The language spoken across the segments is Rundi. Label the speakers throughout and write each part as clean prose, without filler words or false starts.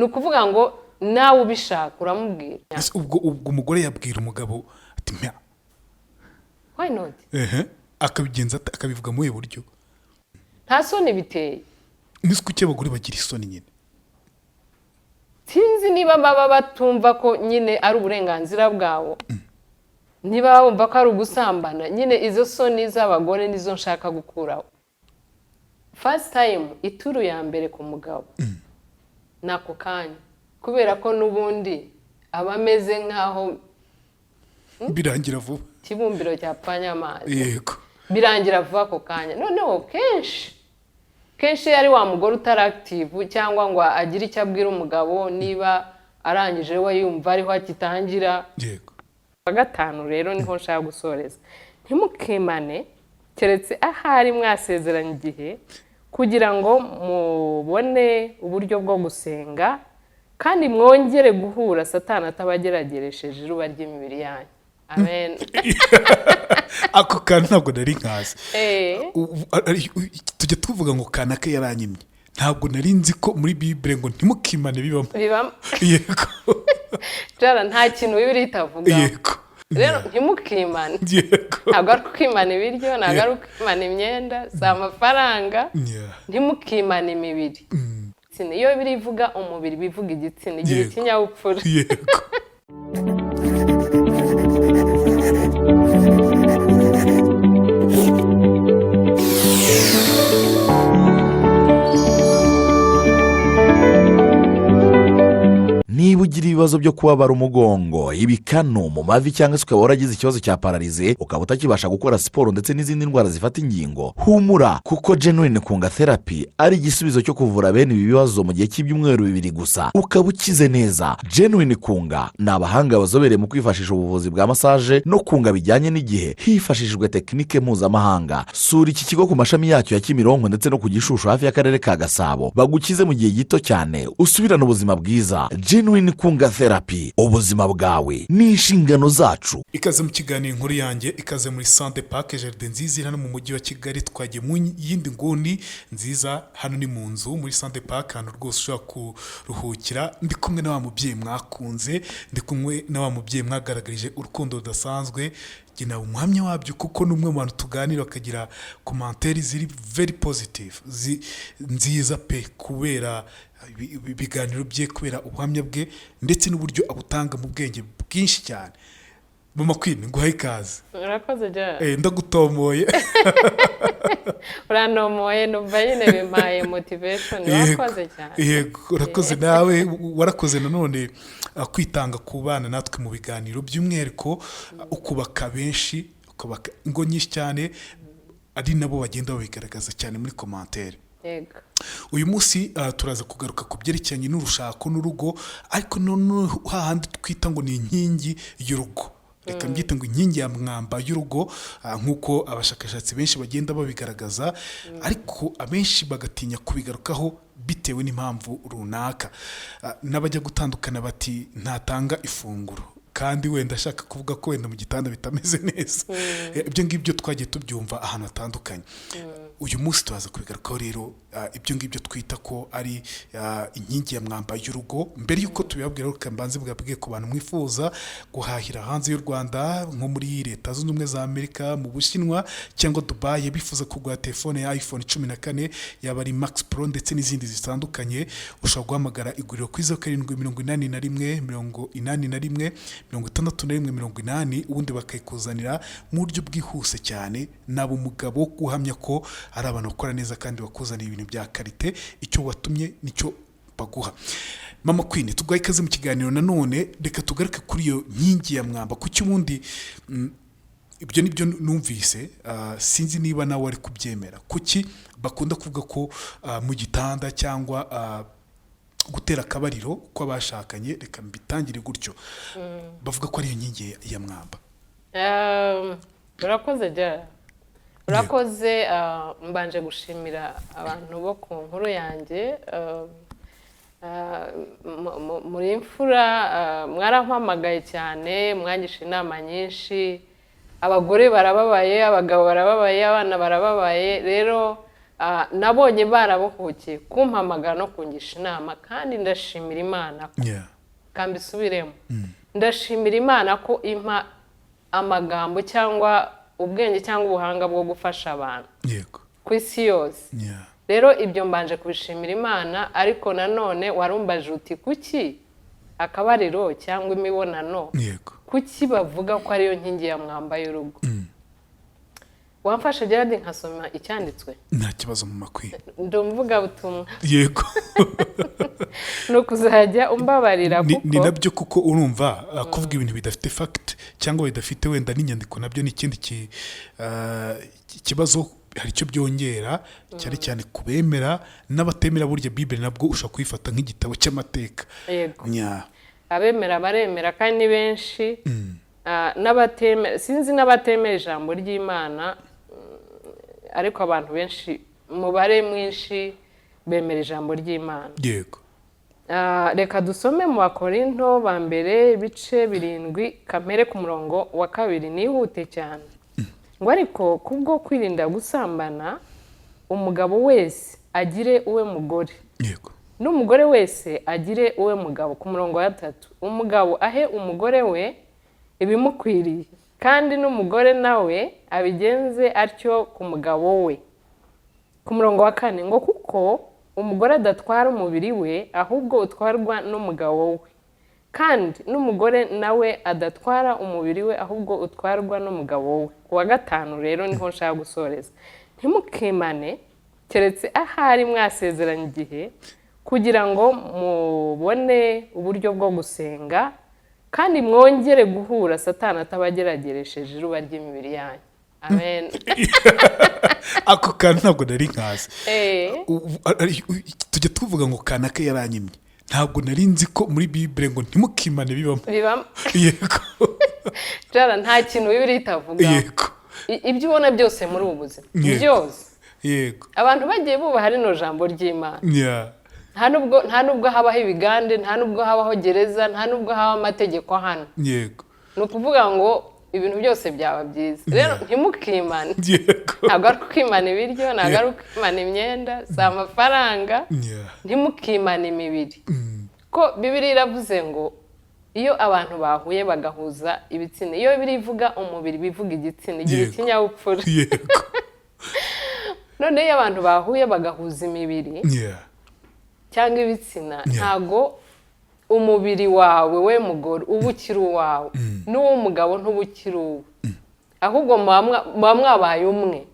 Speaker 1: Ukuvuga ngo nawe ubishaka uramubwira.
Speaker 2: Ese ubwo umugore yabwira umugabo ati "Mpa"?
Speaker 1: Why not?
Speaker 2: Ehe, akabigenza ate? Akabivuga mu buhe buryo?
Speaker 1: Nta soni biteye.
Speaker 2: Nzi kuki abagore bagira isoni nyine.
Speaker 1: Sinzi niba baba batumva ko nyine ari uburenganzira bwabo, niba bumva ko ari ugusambana nyine. Izo soni z'abagore nizo nshaka gukuraho. First time, ituru ya mbere ku mugabo ni ako kanya, kubera ko n'ubundi aba ameze nk'aho
Speaker 2: Birangira vuba.
Speaker 1: ikibumbiro cyapfanye amazi. Birangira vuba ako kanya. Noneho kenshi kenshi iyo ari wa mugore utari active cyangwa ngo agire icyo abwira umugabo, niba arangije we yumva ariho akitangira. Wa gatanu rero niho nshaka gusoreza: ntimukemane keretse ahari mwasezeranye igihe, kugira ngo mubone uburyo bwo gusenga kandi mwongere guhura, Satani atabagerageresheje iruba ry'imibiri yanyu. Amen.
Speaker 2: Ako kantu ntabwo nari nkazi. Tujya tuvuga ngo kanaka yaranyimye, ntabwo nari nzi ko muri Bibure ngo ntimukimane bibamo.
Speaker 1: Bibamo. Jara, nta kintu Bibiri itavuga. Rero ntimukimane. Ntabwo ari ukwimana ibiryo, ntabwo ari ukwimana imyenda, si amafaranga. Ntimukimane imibiri. Iyo birivuga umubiri, bivuga igitsina, igira ikinyabupfura.
Speaker 3: Niba ugira ibibazo byo kubabara umugongo, ibikanu mu mavi, cyangwa se ukaba waragize ikibazo cya paralysie, ukaba utakibasha gukora siporo, ndetse n'izindi ndwara zifata ingingo, humura, kuko Genuine Kunga Therapy ari igisubizo cyo kuvura bene ibi bibazo mu gihe cy'ibyumweru 2 gusa, ukaba ukize neza. Genuine Kunga ni abahanga bazobereye mu kwifashisha ubuvuzi bwa massage no kunga bijyanye n'igihe hifashishijwe tekinike mpuzamahanga. Sura iki kigo ku mashami yacyo ya Kimironko ndetse no ku Gishushu hafi y'akarere ka Gasabo, bagukize mu gihe gito cyane, usubirane ubuzima bwiza. Genuine Kunga Therapy, ubuzima bwawe ni inshingano zacu.
Speaker 2: Ikaze mu kiganiro Inkuru Yanjye, ikaze muri Sante Pake Jardin nziza iri hano mu mujyi wa Kigali. Twagiye mu yindi nguni nziza, hano ni mu nzu muri Sante Pake, ahantu rwose ushobora kuruhukira. Ndi kumwe na wa mubyeyi mwakunze, ndi kumwe na wa mubyeyi mwagaragarije urukundo rudasanzwe. Njye nawe umuhamya wabyo, kuko ni umwe mu bantu tuganira bakagira commentaires ziri very positive, nziza pe, kubera ibiganiro bye, kubera ubuhamya bwe ndetse n'uburyo abutanga mu bwenge bwinshi cyane. Mama Queen, nguhaye ikaze.
Speaker 1: Urakoze, Jara.
Speaker 2: Ndagutomoye.
Speaker 1: Uranomoye, numva nyine bimpaye motivation. Urakoze cyane.
Speaker 2: Yego, urakoze nawe. Warakoze nanone kwitanga ku bana natwe mu biganiro, by'umwihariko ukubaka benshi, ukubaka ingo nyinshi cyane, ari nabo bagenda babigaragaza cyane muri commentaires. Uyu munsi turaza kugaruka ku byerekeranye n'urushako n'urugo, ariko noneho hahandi twita ngo ni inkingi y'urugo, reka mbyite ngo inkingi ya mwamba y'urugo, nk'uko abashakashatsi benshi bagenda babigaragaza, ariko abenshi bagatinya kubigarukaho bitewe n'impamvu runaka. N'abajya gutandukana bati ntatanga ifunguro, kandi wenda ashaka kuvuga ko wenda mu gitanda bitameze neza. Ibyo ngibyo twagiye tubyumva ahantu hatandukanye. Uyu munsi turaza kubigarukaho rero, ibyo ngibyo twita ko ari inkingi ya mwamba y'urugo. Mbere y'uko tubibabwira, reka mbanze bwabwiye ku bantu mwifuza guhahira hanze y'u Rwanda, nko muri Leta Zunze Ubumwe za Amerika, mu Bushinwa cyangwa Dubayi, bifuza kugura telefone ya iPhone 14, yaba ari Max Pro ndetse n'izindi zitandukanye, ushobora guhamagara iguriro kuri 0781 81 61 80, ubundi bakayikuzanira mu buryo bwihuse cyane. Naba umugabo wo guhamya ko ari abantu bakora neza kandi bakuzanira ibintu bya qualité, icyo watumye nicyo baguha. Mama Queen, tuguhaye ikaze mu kiganiro nanone. Reka tugaruke kuri iyo nkingi ya mwamba. Kuki ubundi ibyo nibyo numvise, sinzi niba nawe ari kubyemera, kuki bakunda kuvuga ko mu gitanda cyangwa gutera akabariro kw'abashakanye, reka mbitangire gutyo, bavuga ko ari iyo nkingi ya mwamba?
Speaker 1: Urakoze Jara, urakoze. Mbanje gushimira abantu bo ku Nkuru Yanjye. Muri imfura, mwarampamagaye cyane, mwangisha inama nyinshi. Abagore barababaye, abagabo barababaye, abana barababaye. Rero Nabonye barabohokeye kumpamagara no kungisha inama, kandi ndashimira Imana ko kambisubiremo, ndashimira Imana ko impa amagambo cyangwa ubwenge cyangwa ubuhanga bwo gufasha abantu ku isi yose. Rero ibyo mbanje kubishimira Imana. Ariko nanone warumbaje uti: "Kuki akabariro cyangwa imibonano, kuki bavuga ko ariyo nkingi ya mwamba y'urugo?" Wamfashe, Gerard, nkasoma icyanditswe?
Speaker 2: Nta kibazo, mu makwiye.
Speaker 1: Ndi umuvugabutumwa. Ni ukuzajya umbabarira.
Speaker 2: Ni
Speaker 1: Kuko
Speaker 2: nabyo, kuko urumva kuvuga ibintu bidafite fact cyangwa bidafite wenda n'inyandiko, nabyo ni ikindi kibazo. Hari icyo byongera, cyane cyane ku bemera n'abatemera. Burya Bibiri nabwo ushobora kuyifata nk'igitabo cy'amateka.
Speaker 1: Yego.
Speaker 2: Nya.
Speaker 1: Abemera baremera kandi ni benshi. N'abatemera, sinzi n'abatemera ijambo ry'Imana, ariko abantu benshi, umubare mwinshi bemera ijambo ry'Imana. Reka dusome mu Bakorinto ba mbere, ibice 7, kamere ku murongo wa 2, nihute cyane. Ngo: "Ariko kubwo kwirinda gusambana, umugabo wese agire uwe mugore, n'umugore wese agire uwe mugabo." Ku murongo wa 3: "Umugabo ahe umugore we ibimukwiriye, kandi n'umugore nawe abigenze atyo ku mugabo we." Ku murongo wa 4 ngo: "Kuko umugore adatwara umubiri we, ahubwo utwarwa n'umugabo we, kandi n'umugore nawe adatwara umubiri we, ahubwo utwarwa n'umugabo we." Ku wa 5 rero niho nshaka gusoreza: "Ntimukimane, keretse ahari mwasezeranye igihe, kugira ngo mubone uburyo bwo gusenga, kandi mwongere guhura, Satani atabagerageresheje iruba ry'imibiri yanyu." Amen.
Speaker 2: Ako kantu ntabwo nari nkazi. Tujya tuvuga ngo kanaka yaranyimye. Ntabwo nari nzi ko muri Bibure ngo ntimukimane bibamo.
Speaker 1: Bibamo. Jara, nta kintu Bibiri itavuga. Ibyo ubona byose muri ubu buzima, byose, abantu bagiye bubaha rino jambo ry'Imana, nta nubwo habaho ibigande, nta nubwo habaho gereza, nta nubwo habaho amategeko hano. Ni ukuvuga ngo ibintu byose byaba byiza. Rero ntimukimane, ntabwo ari ukwimana ibiryo, ntabwo ari ukwimana imyenda, si amafaranga. Ntimukimane imibiri, ko Bibiri iravuze ngo iyo abantu bahuye bagahuza ibitsina, iyo Bibiri ivuga umubiri bivuga igitsina, igira ikinyabupfura. None iyo abantu bahuye bagahuza imibiri cyangwa ibitsina, ntago umubiri wawe, we mugore, uba ukiri uwawe, n'uw'umugabo ntuba ukiri uwe, ahubwo muba mwabaye umwe.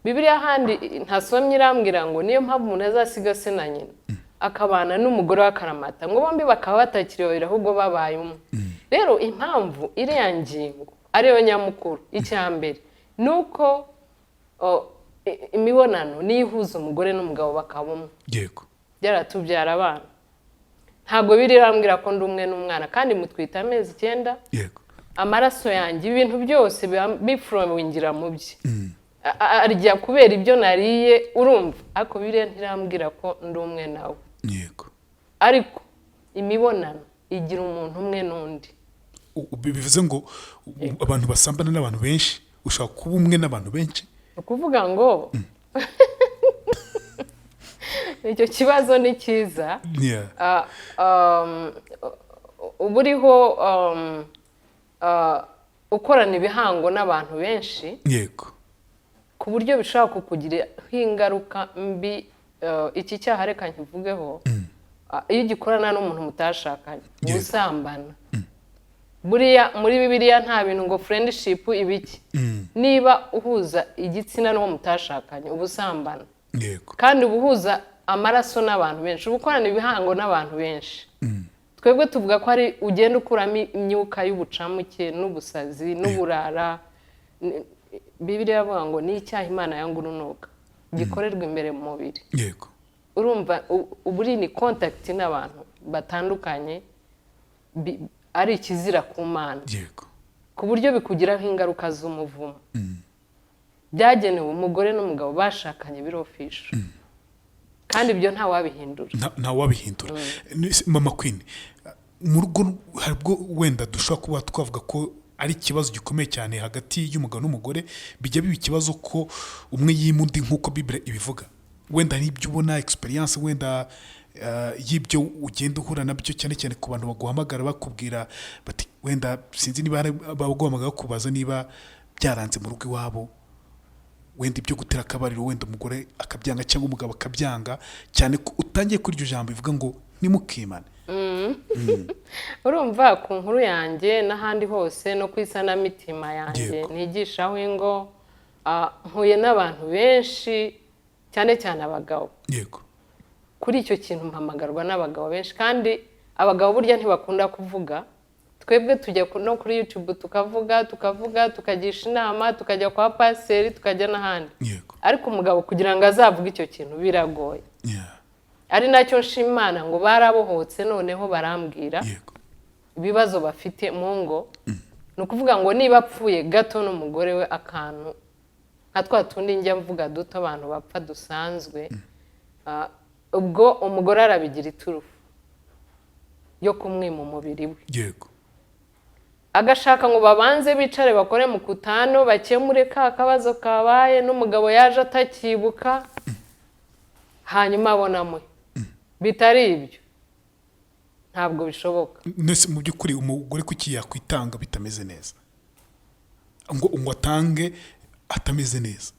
Speaker 1: Bibiliya ahandi ntasomye irambwira ngo niyo mpamvu umuntu azasiga se na nyina, akabana n'umugore we akaramata, ngo bombi bakaba batakiri babiri, ahubwo babaye umwe. Rero impamvu iriya ngingo ariyo nyamukuru, icya mbere ni uko imibonano niyo ihuza umugore n'umugabo bakaba umwe. Byaratubyara abana. Ntabwo biri irambwira ko ndi umwe n'umwana, kandi mutwita amezi 9, amaraso yanjye, ibintu byose biba bifurowingira mu bye. Arya kubera ibyo nariye, urumva? Ariko biriya ntirambwira ko ndi umwe nawe. Ariko imibonano igira umuntu umwe n'undi.
Speaker 2: Bivuze ngo abantu basambana n'abantu benshi, ushobora kuba umwe n'abantu benshi?
Speaker 1: Ni ukuvuga ngo icyo kibazo ni cyiza. Uba uriho ukorana ibihango n'abantu benshi, ku buryo bishobora kukugiraho ingaruka mbi. Iki cyaha, reka nkivugeho, iyo ugikorana n'umuntu mutashakanye, ubusambana. Buriya muri Bibiliya nta bintu ngo friendship ibiki. Niba uhuza igitsina n'uwo mutashakanye, ubusambana. Kandi uba uhuza amaraso n'abantu benshi, uba ukorana ibihango n'abantu benshi. Twebwe tuvuga ko ari ugenda ukuramo imyuka y'ubucamuke n'ubusazi n'uburara. Bibiliya iravuga ngo ni icyaha Imana yanga urunuka gikorerwa imbere mu mubiri. Urumva uba uri ni contact n'abantu batandukanye, ari ikizira ku Mana, ku buryo bikugiraho ingaruka z'umuvumo. Byagenewe umugore n'umugabo bashakanye, biri official, kandi ibyo ntawabihindura.
Speaker 2: Nta wabihindura. Mama Queen, mu rugo hari ubwo wenda dushobora kuba twavuga ko Ari ikibazo gikomeye cyane hagati y'umugabo n'umugore. Bijya biba ikibazo ko umwe yima undi, nk'uko Bible ibivuga. Wenda n'ibyo ubona, experience wenda y'ibyo ugenda uhura nabyo, cyane cyane ku bantu baguhamagara bakubwira bati, wenda sinzi niba hari abaguhamagara bakubaza niba byaranze mu rugo iwabo, wenda ibyo gutera akabariro, wenda umugore akabyanga cyangwa umugabo akabyanga, cyane ko utangiye kuri iryo jambo bivuga ngo ntimukimane.
Speaker 1: Urumva, ku nkuru yanjye n'ahandi hose no ku isanamitima yanjye nigishaho ingo, mpuye n'abantu benshi, cyane cyane abagabo. Kuri icyo kintu mpamagarwa n'abagabo benshi, kandi abagabo burya ntibakunda kuvuga. Twebwe tujya no kuri YouTube tukavuga, tukavuga, tukagisha inama, tukajya kwa pasiteri, tukajya n'ahandi, ariko umugabo kugira ngo azavuge icyo kintu biragoye. Ari nacyo nshimana ngo barabohotse, noneho barambwira ibibazo bafite mu ngo. Ni ukuvuga ngo niba apfuye gato n'umugore we akantu nka twa tundi njya mvuga duto abantu bapfa dusanzwe, ubwo umugore arabigira iturufu yo kumwima umubiri we, agashaka ngo babanze bicare bakore mu kutano, bakemure ka kabazo kabaye n'umugabo yaje atakibuka, hanyuma abonamo. Bitari ibyo ntabwo bishoboka.
Speaker 2: Mbese mu by'ukuri umugore kuki yakwitanga bitameze neza, ngo atange atameze neza?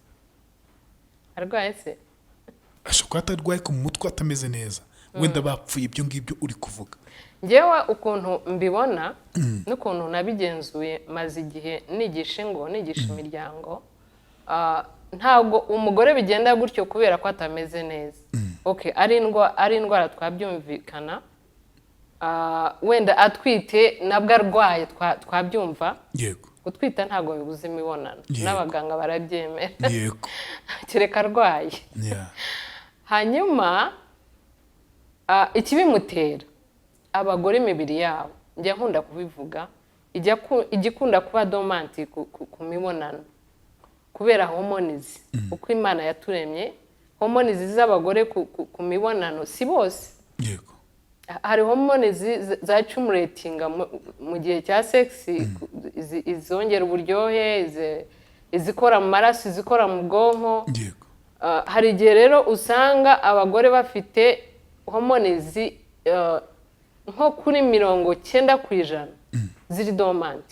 Speaker 1: Arwaye se?
Speaker 2: Ashobora kuba atarwaye ku mutwe, atameze neza, wenda bapfuye ibyo ngibyo uri kuvuga.
Speaker 1: Ngewe ukuntu mbibona n'ukuntu nabigenzuye, maze igihe nigisha ingo, nigisha imiryango, ntabwo umugore bigenda gutyo kubera ko atameze neza. Okay, ari indwara twabyumvikana. Wenda atwite nabwo arwaye twabyumva. Gutwita ntabwo bibuza imibonano. N'abaganga barabyemera. Kereka arwaye. Hanyuma ikibimutera, abagore imibiri yabo, njya nkunda kubivuga, ijya ikunda kuba dormant ku mibonano kubera hormones. Uko Imana yaturemye, hormones z'abagore ku mibonano, si bose, hari hormones zacumulatinga mu gihe cya sex, izongera uburyohe, izikora mu maraso, izikora mu bwonko. Hari igihe rero usanga abagore bafite hormones nko kuri 90% ziri dormant,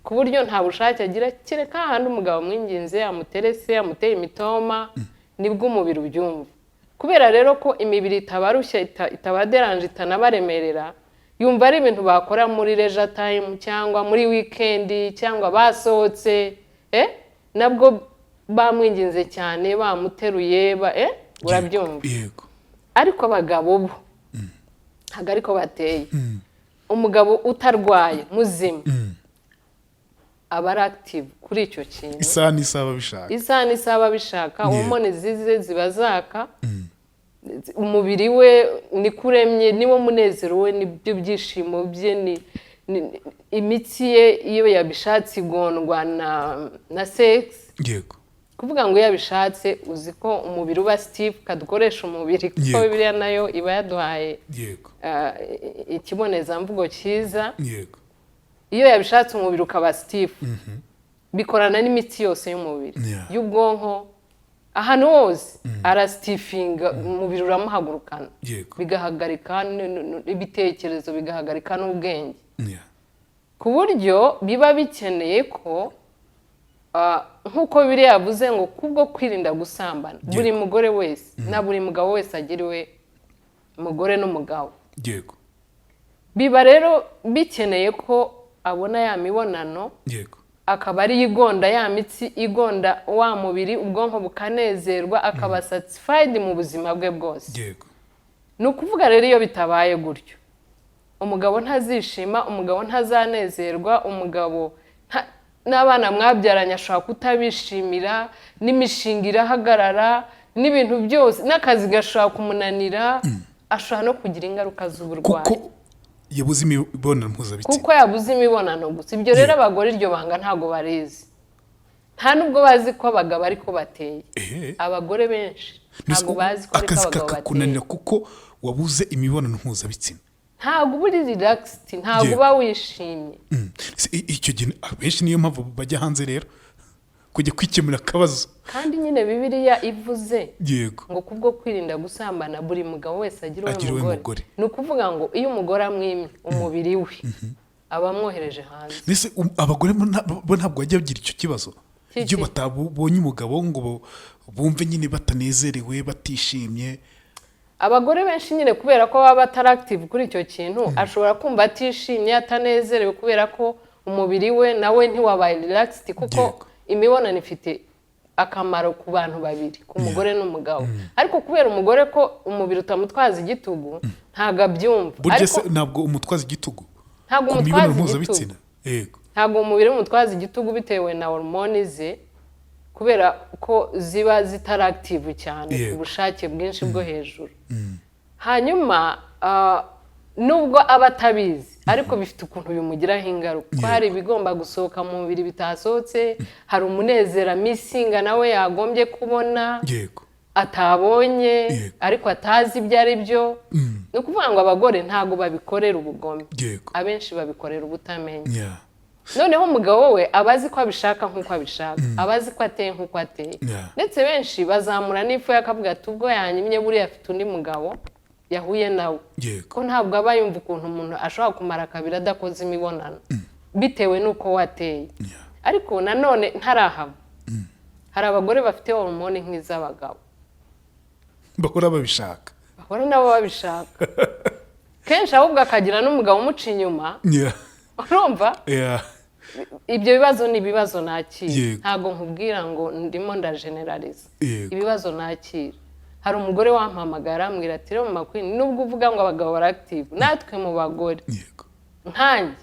Speaker 1: ku buryo nta bushake agira, kereka hahandi umugabo amwinginze, amuterese, amuteye imitoma, nibwo umubiri ubyumva. Kubera rero ko imibiri itabarushya, itabaderanje, itanabaremerera, yumva ari ibintu bakora muri leisure time cyangwa muri weekend cyangwa basohotse, nabwo bamwinginze cyane, bamuteruye, urabyumva?
Speaker 2: Yego.
Speaker 1: Ariko abagabo bo ntabwo ariko bateye. Umugabo utarwaye muzima aba ari active kuri icyo kintu.
Speaker 2: Isaha n'isaha babishaka.
Speaker 1: Isaha n'isaha babishaka. Hormone zize ziba zaka umubiri we, niko uremye, niwo munezero we, nibyo byishimo bye, ni imitsi ye iyo yabishatse igondwa na sex. Kuvuga ngo iyo yabishatse, uzi ko umubiri uba stiff, kadukoresha umubiri kuko Bibiliya nayo iba yaduhaye ikibonezamvugo cyiza. Iyo yabishatse umubiri ukaba stiff, bikorana n'imitsi yose y'umubiri, y'ubwonko, ahantu hose arasitifinga, umubiri uramuhagurukana, bigahagarika ibitekerezo, bigahagarika n'ubwenge, ku buryo biba bikeneye ko nk'uko biriya yavuze ngo kubwo kwirinda gusambana, buri mugore wese na buri mugabo wese agiriwe umugore n'umugabo. Biba rero bikeneye ko abona ya mibonano, akaba ariyo igonda ya mitsi, igonda wa mubiri, ubwonko bukanezerwa, akaba satisfied mu buzima bwe bwose. Ni ukuvuga rero iyo bitabaye gutyo, umugabo ntazishima, umugabo ntazanezerwa, umugabo n'abana mwabyaranye ashobora kutabishimira, n'imishinga irahagarara, n'ibintu byose, n'akazi gashobora kumunanira, ashobora no kugira ingaruka z'uburwayi.
Speaker 2: Kuko yabuze imibonano mpuzabitsina.
Speaker 1: Kuko yabuze imibonano gusa. Ibyo rero abagore iryo banga ntabwo barizi, nta nubwo bazi ko abagabo ariko bateye. Abagore benshi ntabwo bazi ko ariko
Speaker 2: Akazi
Speaker 1: abagabo bateye.
Speaker 2: kakakunanira kuko wabuze imibonano mpuzabitsina.
Speaker 1: Ntabwo uba uri relaxed, ntabwo uba wishimye.
Speaker 2: Icyo gihe abenshi niyo mpamvu bajya hanze rero kujya kwikemura akabazo.
Speaker 1: Kandi nyine Bibiliya ivuze ngo kubwo kwirinda gusambana, buri mugabo wese agira
Speaker 2: Agira
Speaker 1: uwe
Speaker 2: uwe
Speaker 1: mugore.
Speaker 2: mugore.
Speaker 1: Ni ukuvuga ngo iyo umugore amwimye umubiri we, aba amwohereje hanze.
Speaker 2: Mbese abagore bo ntabwo bajya bagira icyo kibazo?
Speaker 1: Kiki?
Speaker 2: Iyo batabonye umugabo ngo bumve nyine batanezerewe, batishimye.
Speaker 1: Abagore benshi nyine, kubera ko baba batari active kuri icyo kintu, ashobora kumva atishimye, atanezerewe, kubera ko umubiri we nawe ntiwabaye relaxed, kuko imibonano ifite akamaro ku bantu babiri, ku mugore n'umugabo. Ariko kubera umugore ko umubiri utamutwaza igitugu, ntabwo abyumva.
Speaker 2: Burya
Speaker 1: Ariko
Speaker 2: se ntabwo umutwaza igitugu
Speaker 1: ntabwo
Speaker 2: ku
Speaker 1: umutwaza
Speaker 2: mibonano
Speaker 1: igitugu.
Speaker 2: mpuzabitsina? Yego.
Speaker 1: Ntabwo umubiri w'umutwaza igitugu bitewe na hormone ze, kubera ko ziba zitari active cyane ku bushake bwinshi bwo hejuru. Hanyuma nubwo aba atabizi, ariko bifite ukuntu bimugiraho ingaruka, ko hari ibigomba gusohoka mu mubiri bitasohotse, hari umunezero amissinga nawe yagombye kubona atabonye, ariko atazi ibyo ari byo. Ni ukuvuga ngo abagore ntabwo babikorera ubugome, abenshi babikorera ubutamenya. Noneho umugabo we aba azi ko abishaka nk'uko abishaka, aba azi ko ateye nk'uko ateye. Ndetse benshi bazamura n'ifu, akavuga ati: "Ubwo yanyimye, buriya afite undi mugabo yahuye nawe." Ko ntabwo aba yumva ukuntu umuntu ashobora kumara kabiri adakoze imibonano bitewe n'uko we ateye. Ariko nanone ntarahava, hari abagore bafite hormone nk'iz'abagabo.
Speaker 2: Bahora babishaka.
Speaker 1: Bahora nabo babishaka kenshi, ahubwo akagira n'umugabo umuca inyuma. Urumva?
Speaker 2: Yeah.
Speaker 1: Ibyo bibazo ni ibibazo nakira. Ntabwo nkubwira ngo ndimo ndageneraliza. Ibibazo nakira, hari umugore wampamagara ambwira ati: "Rero Mama Queen, nubwo uvuga ngo abagabo bari active, natwe mu bagore, nkanjye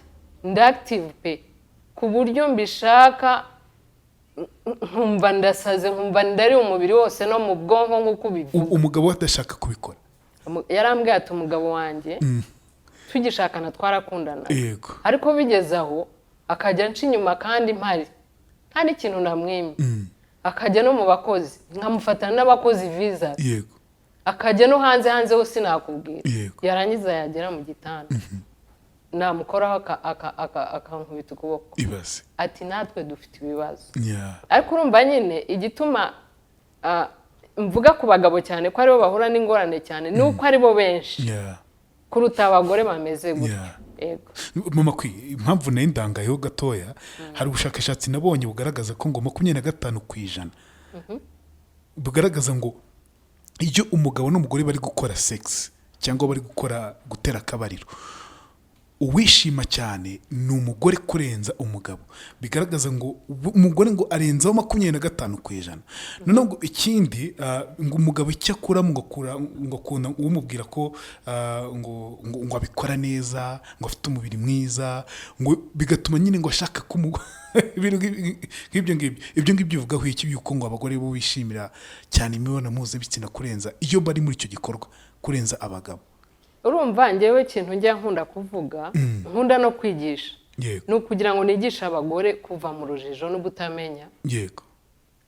Speaker 1: ndi active pe, ku buryo mbishaka nkumva ndasaze, nkumva ndari umubiri wose no mu bwonko nk'uko ubivuga."
Speaker 2: Umugabo we adashaka kubikora?
Speaker 1: Yarambwiye ati: "Umugabo wanjye tugishakana twarakundana, ariko bigeze aho akajya anca inyuma kandi mpari, nta n'ikintu namwimye, akajya no mu bakozi, nkamufatana n'abakozi viza, akajya no hanze, hanze ho sinakubwira, yarangiza yagera mu gitanda namukoraho akankubita ukuboko."
Speaker 2: Ibaze.
Speaker 1: Ati: "Natwe dufite ibibazo." Ariko urumva nyine igituma mvuga ku bagabo cyane ko aribo bahura n'ingorane cyane, ni uko aribo benshi kuruta abagore bameze gutyo. Yego.
Speaker 2: Mama Kwi, impamvu nayo ndangayeho gatoya, hari ubushakashatsi nabonye bugaragaza ko ngo 25% bugaragaza ngo iyo umugabo n'umugore bari gukora sex cyangwa bari gukora gutera akabariro, uwishima cyane ni umugore kurenza umugabo. Bigaragaza ngo umugore ngo arenzaho 25%. Noneho ngo ikindi, ngo umugabo icyo akura ngo akura ngo akunda umubwira ko ngo abikora neza, ngo afite umubiri mwiza, ngo bigatuma nyine ngo ashaka ko ibintu nk'ibyo ngibyo. Ibyo ngibyo bivugaho iki, yuko ngo abagore bo bishimira cyane imibonano mpuzabitsina kurenza iyo bari muri icyo gikorwa, kurenza abagabo?
Speaker 1: Urumva, ngewe ikintu njya nkunda kuvuga, nkunda no kwigisha, ni ukugira ngo nigishe abagore kuva mu rujijo n'ubutamenya,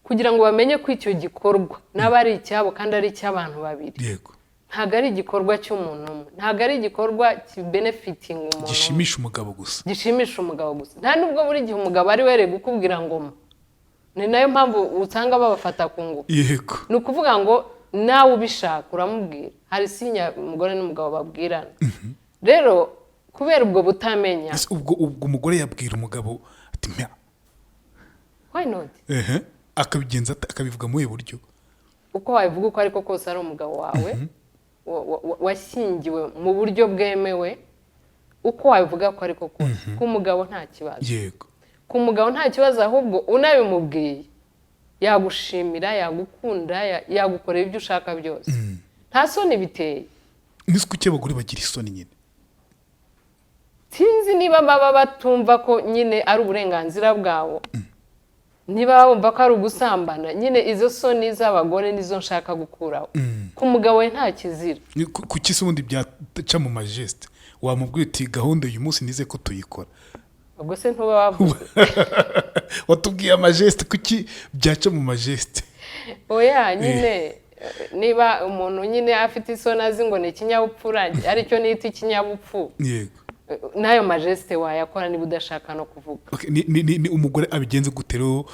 Speaker 1: kugira ngo bamenye ko icyo gikorwa naba ari icyabo kandi ari icy'abantu babiri. Ntabwo ari igikorwa cy'umuntu umwe, ntabwo ari igikorwa kibenefitinga umuntu umwe.
Speaker 2: Gishimisha umugabo gusa.
Speaker 1: Gishimisha umugabo gusa. Nta nubwo buri gihe umugabo ari we kukubwira ngo mpa. Ni nayo mpamvu usanga babafata ku ngufu. Ni ukuvuga ngo nawe ubishaka uramubwira. Hari sinya umugore n'umugabo babwirana. Rero kubera ubwo butamenya,
Speaker 2: Ese ubwo umugore yabwira umugabo ati: "Mpa"?
Speaker 1: Why not?
Speaker 2: Ehe, akabigenza ate? Akabivuga mu buhe buryo?
Speaker 1: Uko wabivuga uko ariko kose, ari umugabo wawe washyingiwe mu buryo bwemewe, uko wabivuga ko ariko kose, ku mugabo nta kibazo. Ku mugabo nta kibazo, ahubwo unabimubwiye yagushimira, yagukunda, yagukorera ibyo ushaka byose. Nta soni biteye.
Speaker 2: Nzi kuki abagore bagira isoni nyine.
Speaker 1: Sinzi niba baba batumva ko nyine ari uburenganzira bwabo, niba bumva ko ari ugusambana nyine. Izo soni z'abagore nizo nshaka gukuraho. Ku mugabo we nta kizira.
Speaker 2: Kuki se ubundi byaca mu magestes? Wamubwira uti: "Gahunda uyu munsi nize ko tuyikora."
Speaker 1: Ubwo se ntuba wavuze?
Speaker 2: Watubwiye amagestes, kuki byaca mu magestes?
Speaker 1: Oya nyine, Niba umuntu nyine afite isoni, azi ngo ni ikinyabupfura, aricyo nita ikinyabupfu, n'ayo ma gestes wayakora niba udashaka no kuvuga.
Speaker 2: Okay, ni umugore abigenze gute rero,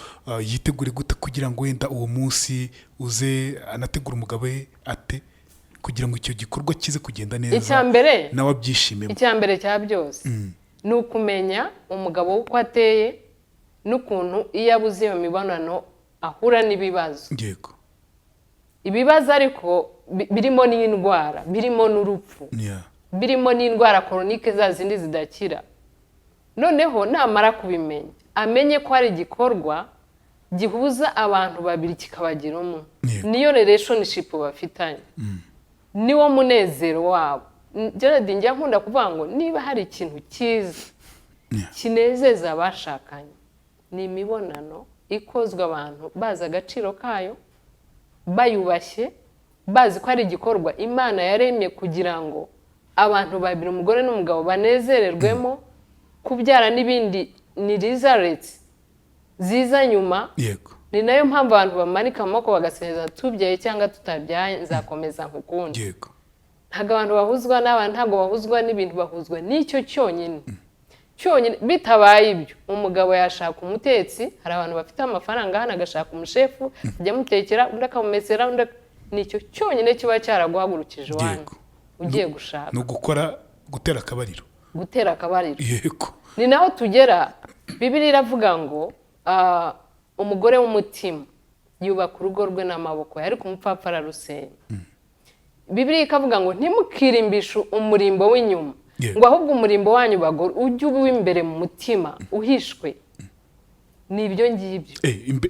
Speaker 2: yitegure gute kugira ngo wenda uwo munsi uze anategura umugabo we ate kugira ngo icyo gikorwa kize kugenda neza,
Speaker 1: Icya mbere,
Speaker 2: nawe abyishimemo?
Speaker 1: icya mbere cya byose ni ukumenya umugabo we uko ateye n'ukuntu iyo abuze iyo mibonano ahura n'ibibazo. Ibibazo ariko birimo n'indwara, birimo n'urupfu, birimo n'indwara chronique, za zindi zidakira. Noneho namara kubimenya, amenye ko hari igikorwa gihuza abantu babiri kikabagira umwe. Niyo relationship bafitanye, niwo munezero wabo. Gerard, njya nkunda kuvuga ngo niba hari ikintu cyiza kinezeza abashakanye, ni imibonano ikozwe abantu bazi agaciro kayo, bayubashye, bazi ko ari igikorwa Imana yaremye kugira ngo abantu babiri, umugore n'umugabo, banezererwemo. Kubyara n'ibindi ni results ziza nyuma. Ni nayo mpamvu abantu bamanika amaboko bagasenza: tubyaye cyangwa tutabyaye, nzakomeza nkukunde. Ntabwo abantu bahuzwa n'abantu, ntabwo bahuzwa n'ibintu, bahuzwa n'icyo cyonyine cyonyine. Bitabaye ibyo, umugabo yashaka umutetsi. Hari abantu bafite amafaranga hano, agashaka umushefu ajya amutekera, undi akamumesera, undi nicyo cyonyine kiba cyaraguhagurukije iwanyu ugiye gushaka.
Speaker 2: Ni ugukora, gutera akabariro.
Speaker 1: Gutera akabariro. Ni naho tugera, Bibiliya iravuga ngo umugore w'umutima yubaka urugo rwe n'amaboko ye, ariko umupfapfa ararusenya. Bibiliya ikavuga ngo ntimukirimbishe umurimbo w'inyuma, ngo ahubwo umurimbo wanyu bagore ujye uba uw'imbere mu mutima uhishwe. Ni ibyo ngibyo.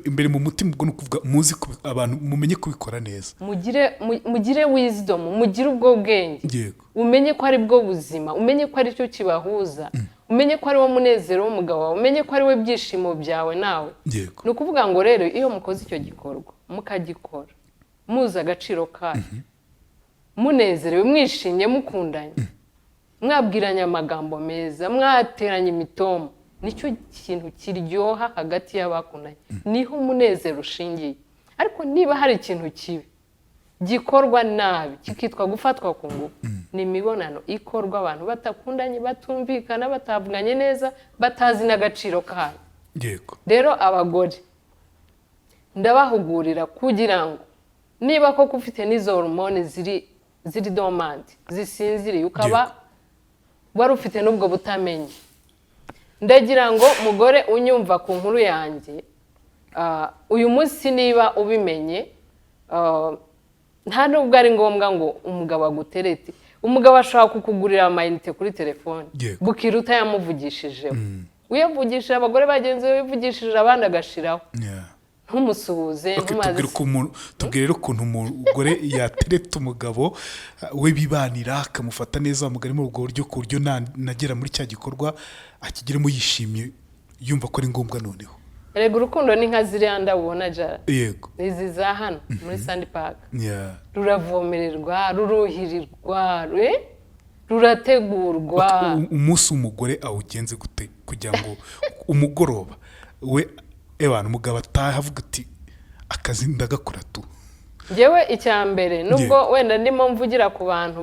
Speaker 2: Imbere mu mutima, ubwo ni ukuvuga muzi abantu mumenye kubikora neza.
Speaker 1: Mugire wisdom, mugire ubwo bwenge, umenye ko ari bwo buzima, umenye ko ari cyo kibahuza, umenye ko ari wo munezero w'umugabo wawe, umenye ko ari we byishimo byawe nawe. Ni ukuvuga ngo rero iyo mukoze icyo gikorwa, mukagikora muzi agaciro kayo, munezerewe, mwishimye, mukundanye, mwabwiranye amagambo meza, mwateranye imitoma, nicyo kintu kiryoha hagati y'abakundanye, niho umunezero ushingiye. Ariko niba hari ikintu kibi gikorwa nabi kikitwa gufatwa ku ngufu, ni imibonano ikorwa abantu batakundanye, batumvikana, batavuganye neza, batazi n'agaciro kayo. Rero abagore ndabahugurira kugira ngo niba koko ufite n'izo hormone ziri dormant, zisinziriye, ukaba wari ufite n'ubwo butamenya, ndagira ngo mugore unyumva ku nkuru yanjye, uyu munsi niba ubimenye, nta nubwo ari ngombwa ngo umugabo aguterete. Umugabo ashobora kukugurira amayinite kuri telefone, bukira utayamuvugishijeho, uyavugishije abagore bagenzi be, wivugishije abandi agashiraho, ntumusuhuze,
Speaker 2: Okay,
Speaker 1: ntumaze.
Speaker 2: Tubwire rero ukuntu umugore yatereta umugabo we bibanira, akamufata neza umugari muri ubwo buryo, ku buryo nagera muri cya gikorwa akigeramo yishimye, yumva ko ari ngombwa noneho.
Speaker 1: Erega urukundo ni nka ziriya ndabo ubona, Jara. Izi za hano muri Sandi Paka, ruravomererwa, ruruhirirwa, rurategurwa.
Speaker 2: Umunsi umugore awugenze gute kugira ngo umugoroba we ebana umugabo ataha avuga ati: "Akazi ndagakora tu"?
Speaker 1: Ngewe icya mbere, nubwo wenda ndimo mvugira ku bantu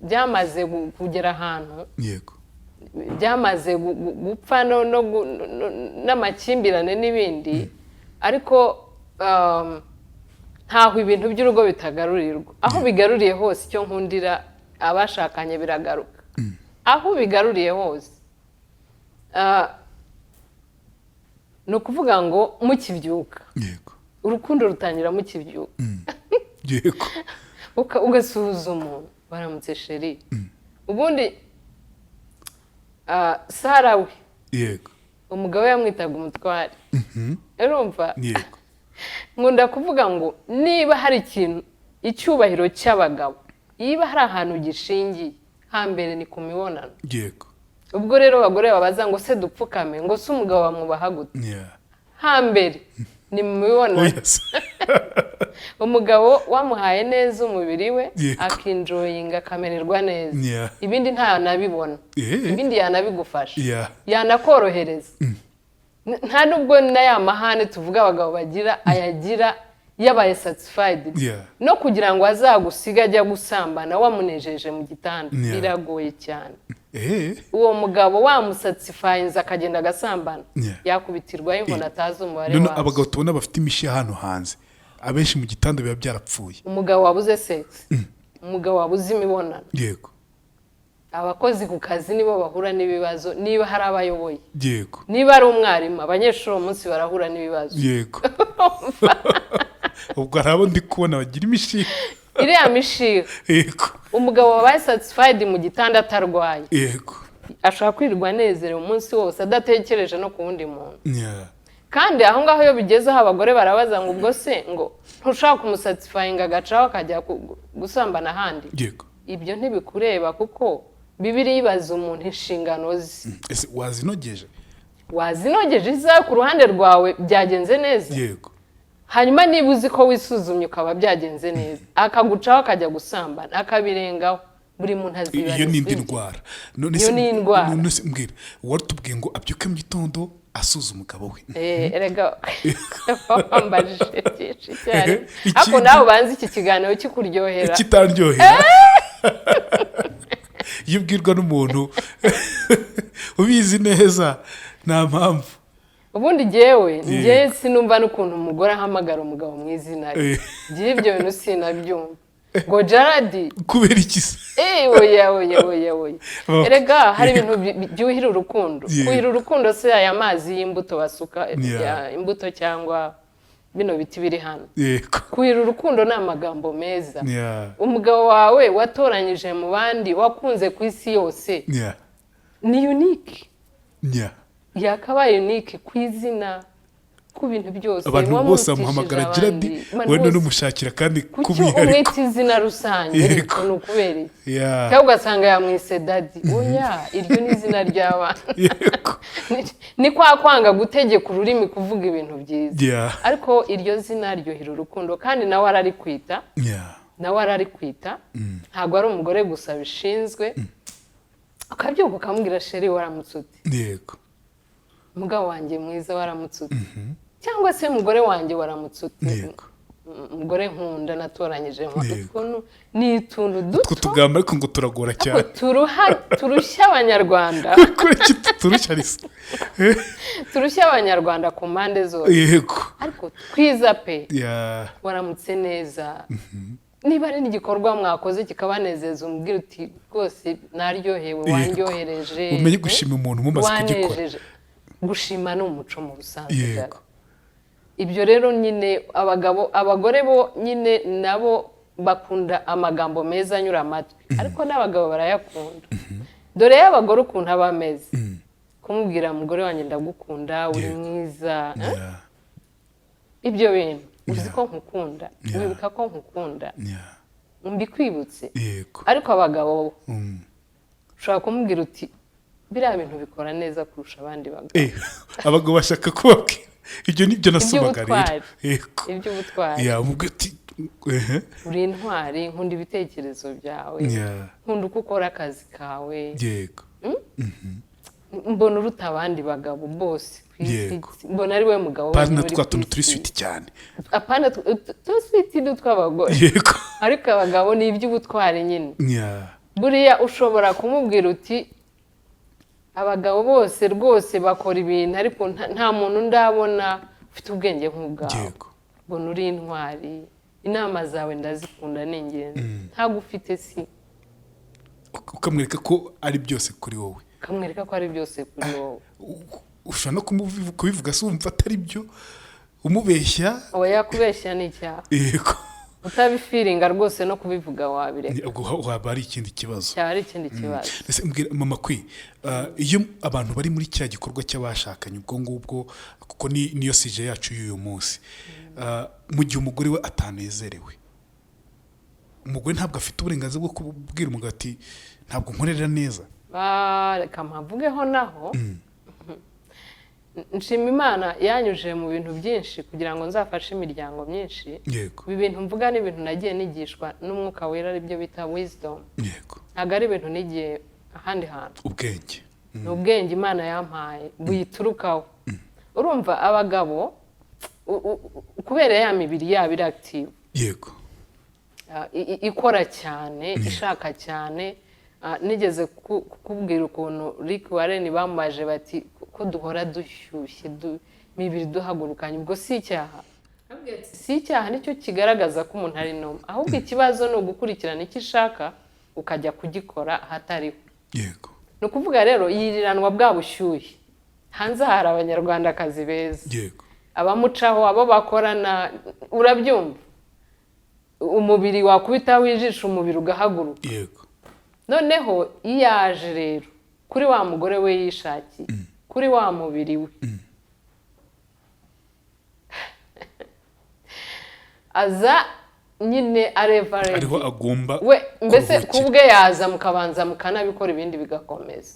Speaker 1: byamaze kugera ahantu byamaze gupfa n'amakimbirane n'ibindi, ariko ntaho ibintu by'urugo bitagarurirwa. Aho bigaruriye hose, icyo nkundira abashakanye, biragaruka aho bigaruriye hose. Ni ukuvuga ngo mukibyuka, urukundo rutangira mukibyuka, ugasuhuza umuntu: "Baramutse chéri." Ubundi Sara we, umugabo yamwitaga umutware, urumva?
Speaker 2: Yego.
Speaker 1: Nkunda kuvuga ngo niba hari ikintu, icyubahiro cy'abagabo, niba hari ahantu gishingiye hambere, ni ku mibonano. Ubwo rero abagore babaza ngo: "Se dupfukame?" ngo: "Se umugabo bamwubaha gute?" Hambere ni mu mibonano.
Speaker 2: Oh, yes.
Speaker 1: Umugabo wamuhaye neza umubiri we, akinjoyinga, akamererwa neza, ibindi ntanabibona, ibindi yanabigufasha, yanakorohereza. Nta nubwo na ya mahane tuvuga abagabo bagira, ayagira. Yabaye satisfied, no kugira ngo azagusige ajya gusambana wamunejeje mu gitanda, biragoye cyane. Uwo mugabo wamusatisfyinze akagenda agasambana, yakubitirwaho inkoni atazi umubare
Speaker 2: None
Speaker 1: wazo.
Speaker 2: abagabo tubona bafite imishiha hano hanze, abenshi mu gitanda biba byarapfuye.
Speaker 1: Umugabo wabuze sex, umugabo wabuze imibonano, abakozi ku kazi nibo bahura n'ibibazo, niba hari abayoboye, niba ari umwarimu, abanyeshuri uwo munsi barahura n'ibibazo.
Speaker 2: Yego, ubwo hari abo ndi kubona bagira imishiha.
Speaker 1: Iriya mishiha, umugabo wabaye satisfied mu gitanda atarwaye, ashobora kwirirwa anezerewe umunsi wose adatekereje no ku wundi muntu. Kandi aho ngaho iyo bigezeho, abagore barabaza ngo: "Ubwo se ngo ntushobora kumusatisfyinga agacaho akajya gusambana ahandi?" Ibyo ntibikureba, kuko Bibiliya ibaza umuntu inshingano ze.
Speaker 2: Ese wazinogeje?
Speaker 1: Wazinogeje? Izawe ku ruhande rwawe byagenze neza? Hanyuma niba uzi ko wisuzumye ukaba byagenze neza, akagucaho akajya gusambana, akabirengaho, buri muntu azibarizwa
Speaker 2: Iyo ni indi
Speaker 1: ibye.
Speaker 2: ndwara. None
Speaker 1: Iyo
Speaker 2: se
Speaker 1: ni indwara.
Speaker 2: None se mbwira, wari ngo abyuke mu gitondo asuza umugabo we.
Speaker 1: Erega wambajije byinshi cyane.
Speaker 2: Ikindi-
Speaker 1: Ariko nawe ubanza iki kiganiro kikuryohera.
Speaker 2: Kitaryohera iyo ubwirwa n'umuntu ubizi neza, nta mpamvu.
Speaker 1: Ubundi jyewe njyewe sinumva n'ukuntu umugore ahamagara umugabo mu izina rye. Njyewe ibyo bintu sinabyumva, ngo Jaradi.
Speaker 2: Kubera iki se?
Speaker 1: Oya, oya, oya, oya. Erega hari ibintu byuhira urukundo. Kuhira urukundo si aya mazi y'imbuto basuka, imbuto cyangwa bino biti biri hano. Kuhira urukundo ni amagambo meza. Umugabo wawe watoranyije mu bandi, wakunze ku isi yose, ni unique. Yakabaye unique ku izina, ku bintu byose.
Speaker 2: Abantu bose
Speaker 1: Wamurutishije
Speaker 2: bamuhamagara Gerard,
Speaker 1: abandi. Abantu
Speaker 2: wenda
Speaker 1: bose.
Speaker 2: n'umushakira kandi
Speaker 1: Kuki
Speaker 2: k'umwihariko.
Speaker 1: umwita izina rusange? Ariko ni ukubera iki? Cyangwa ugasanga yamwise daddy. Oya, iryo ni izina ry'abana. Ni kwa kwanga gutegeka ururimi kuvuga ibintu byiza. Ariko iryo zina ryohera urukundo, kandi nawe ararikwita. Nawe ararikwita. Ntabwo ari umugore gusa bishinzwe. Ukabyuka ukamubwira: "Chéri, waramutse ute?" "Mugabo wanjye mwiza, waramutse ute?" Cyangwa se: "Mugore wanjye, waramutse ute?" "Mugore nkunda natoranyije." Utwo ni utuntu
Speaker 2: Utwo
Speaker 1: duto.
Speaker 2: tugambo ariko ngo turagora cyane.
Speaker 1: Turushya Abanyarwanda.
Speaker 2: Kuri iki turushya risa.
Speaker 1: Turushya Abanyarwanda ku mpande zose. Ariko twiza pe. Waramutse neza. Niba ari n'igikorwa mwakoze kikabanezeza, umubwira uti: "Rwose naryohewe, wandyohereje."
Speaker 2: Umenye gushima umuntu mumaze kugikora.
Speaker 1: Wanejeje. Gushima ni umuco mu busanzwe. Ibyo rero nyine, abagabo, abagore bo nyine nabo bakunda amagambo meza anyura amatwi, ariko n'abagabo barayakunda. Dore y'abagore ukuntu aba ameze, kumubwira: "Mugore wanjye, ndagukunda, uri mwiza," eh? Ibyo bintu uzi ko nkukunda, wibuka ko nkukunda, mbikwibutse. Ariko abagabo bo, ushobora kumubwira uti: "Biriya bintu bikora neza kurusha abandi bagabo."
Speaker 2: Abagabo bashaka kubabwira ibyo, nibyo nasomaga rero.
Speaker 1: Iby'ubutwari. Iby'ubutwari.
Speaker 2: Ya, umubwira uti ehe.
Speaker 1: "Uri intwari, nkunda ibitekerezo byawe, nkunda uko ukora akazi kawe, mbona uruta abandi bagabo bose ku isi, mbona ari we mugabo
Speaker 2: Pana
Speaker 1: wenyine uri
Speaker 2: twa
Speaker 1: ku
Speaker 2: tuntu turi
Speaker 1: isi."
Speaker 2: sweet cyane.
Speaker 1: Apana tu sweet ni utw'abagore. Ariko abagabo ni iby'ubutwari nyine. Buriya ushobora kumubwira uti: "Abagabo bose rwose bakora ibintu, ariko nta muntu ndabona ufite ubwenge nk'ubwawe. Mbona uri intwari, inama zawe ndazikunda, ni ingenzi, ntabwo ufite si."
Speaker 2: Ukamwereka ko ari byose kuri wowe.
Speaker 1: Ukamwereka ko ari byose kuri wowe.
Speaker 2: Ushobora no kubivuga se wumva atari byo, umubeshya.
Speaker 1: Oya, kubeshya ni icyaha. Utabifeelinga rwose, no kubivuga wabireka.
Speaker 2: Ubwo waba ari ikindi kibazo.
Speaker 1: Cyaba ari ikindi kibazo.
Speaker 2: Ese mbwira mama kwi, iyo abantu bari muri cya gikorwa cy'abashakanye, ubwo ngubwo kuko niyo sujet yacu y'uyu munsi, mu gihe umugore we atanezerewe, umugore ntabwo afite uburenganzira bwo kubwira umugabo ati: "Ntabwo nkorera neza"?
Speaker 1: Reka mpavugeho naho. Nshima Imana yanyujije mu bintu byinshi kugira ngo nzafashe imiryango myinshi. Ibi bintu mvuga ni ibintu nagiye nigishwa n'Umwuka Wera, aribyo bita wisdom. Ntabwo ari ibintu nigiye ahandi hantu.
Speaker 2: Ubwenge.
Speaker 1: Ni ubwenge Imana yampaye buyiturukaho. Urumva, abagabo Kubera ya mibiri yabo iri active, ikora cyane, ishaka cyane. Nigeze kukubwira ukuntu Rick Warren bamubaje bati: "Ko duhora dushyushye, imibiri duhagurukanye, ubwo si icyaha?" Arababwira ati: "Si icyaha, nicyo kigaragaza ko umuntu ari normal. Ahubwo ikibazo ni ugukurikirana icyo ishaka, ukajya kugikora ahatariho." Ni ukuvuga rero yiriranwa bwa bushyuhe. Hanze hari Abanyarwandakazi beza, abamucaho, abo bakorana, urabyumva, umubiri wakubitaho ijisho, umubiri ugahaguruka. Noneho iyo aje rero kuri wa mugore we yishakiye, kuri wa mubiri we, aza nyine areva
Speaker 2: Ariho agomba
Speaker 1: we mbese
Speaker 2: kuruhukira.
Speaker 1: Ku bwe yaza mukabanza mukanabikora, ibindi bigakomeza.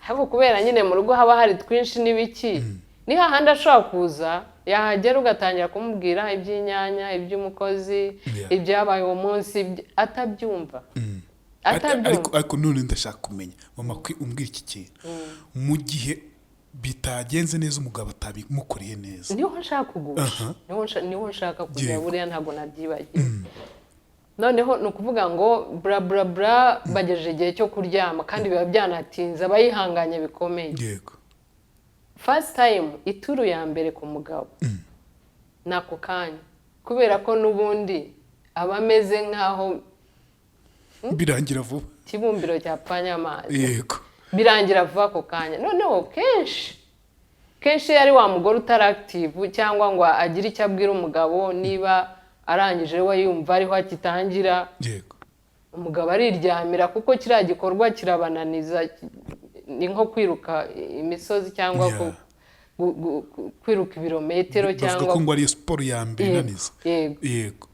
Speaker 1: Ariko kubera nyine mu rugo haba hari twinshi n'ibiki, ni hahandi ashobora kuza, yahagera ugatangira kumubwira iby'inyanya, iby'umukozi, ibyabaye uwo munsi, atabyumva. Atabyumva.
Speaker 2: Ariko none ndashaka kumenya, mama, umbwira iki kintu: mu gihe bitagenze neza, umugabo atabimukoreye neza?
Speaker 1: Niho nshaka kugusha. Niho nshaka kujya. Buriya ntabwo nabyibagiwe. Noneho ni ukuvuga ngo bra bra bra, bagejeje igihe cyo kuryama, kandi biba byanatinze, aba yihanganye bikomeye. First time, ituru ya mbere ku mugabo ni ako kanya, kubera ko n'ubundi aba ameze nk'aho
Speaker 2: Birangira vuba.
Speaker 1: ikibumbiro cyapfanye amazi. Birangira vuba ako kanya. Noneho kenshi kenshi iyo ari wa mugore utari active cyangwa ngo agire icyo abwira umugabo, niba arangije we yumva ariho akitangira, umugabo ariryamira, kuko kiriya gikorwa kirabananiza, ni nko kwiruka imisozi cyangwa kwiruka ibirometero
Speaker 2: Bavuga
Speaker 1: cyangwa
Speaker 2: ko ngo ariyo siporo ya mbere inaniza.
Speaker 1: Yego.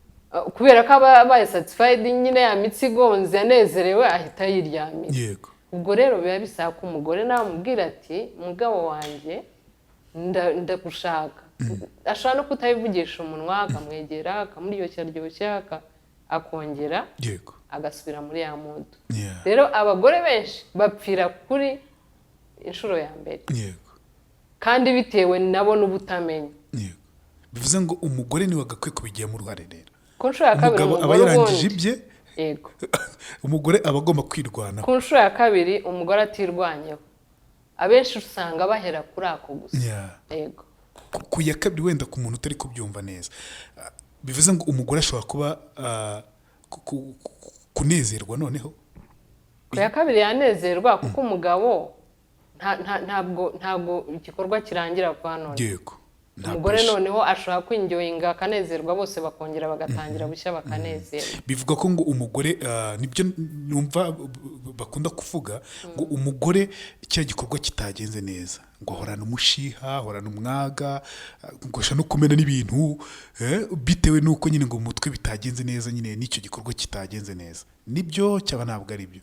Speaker 1: Kubera ko aba abaye satisfied nyine, ya mitsi igonze, yanezerewe, ahita yiryamira. Ubwo rero biba bisaba ko umugore nawe amubwira ati: "Mugabo wanjye, ndagushaka." Ashobora no kutabivugisha umunwa, akamwegera, akamuryoshya ryoshya, akongera agasubira muri ya mood. Rero abagore benshi bapfira kuri inshuro ya mbere, kandi bitewe nabo n'ubutamenya.
Speaker 2: Yego, bivuze ngo umugore niwe agakwiye kubigiramo uruhare rero.
Speaker 1: Ku nshuro ya kabiri,
Speaker 2: Umugabo aba
Speaker 1: umugore
Speaker 2: yarangije
Speaker 1: ubundi
Speaker 2: ibye.
Speaker 1: Yego.
Speaker 2: Umugore aba agomba kwirwanaho.
Speaker 1: Ku nshuro ya kabiri umugore atirwanyeho, abenshi usanga bahera kuri ako gusa. Yego.
Speaker 2: Ku ya kabiri, wenda ku muntu utari kubyumva neza, bivuze ngo umugore ashobora kuba kunezerwa noneho.
Speaker 1: Ku ya kabiri yanezerwa, kuko umugabo ntabwo igikorwa kirangira kwa none.
Speaker 2: Yego, nta
Speaker 1: Umugore
Speaker 2: pressure.
Speaker 1: noneho ashobora kwinjoyinga, akanezerwa, bose bakongera bagatangira bushya, bakanezerwa.
Speaker 2: Bivuga ko ngo umugore, nibyo numva bakunda kuvuga, ngo umugore cya gikorwa kitagenze neza, ngo ahorana umushiha, ahorana umwaga, ngo ashobora no kumena n'ibintu, bitewe n'uko nyine ngo mu mutwe bitagenze neza nyine, n'icyo gikorwa kitagenze neza. Nibyo cyaba ntabwo ari byo?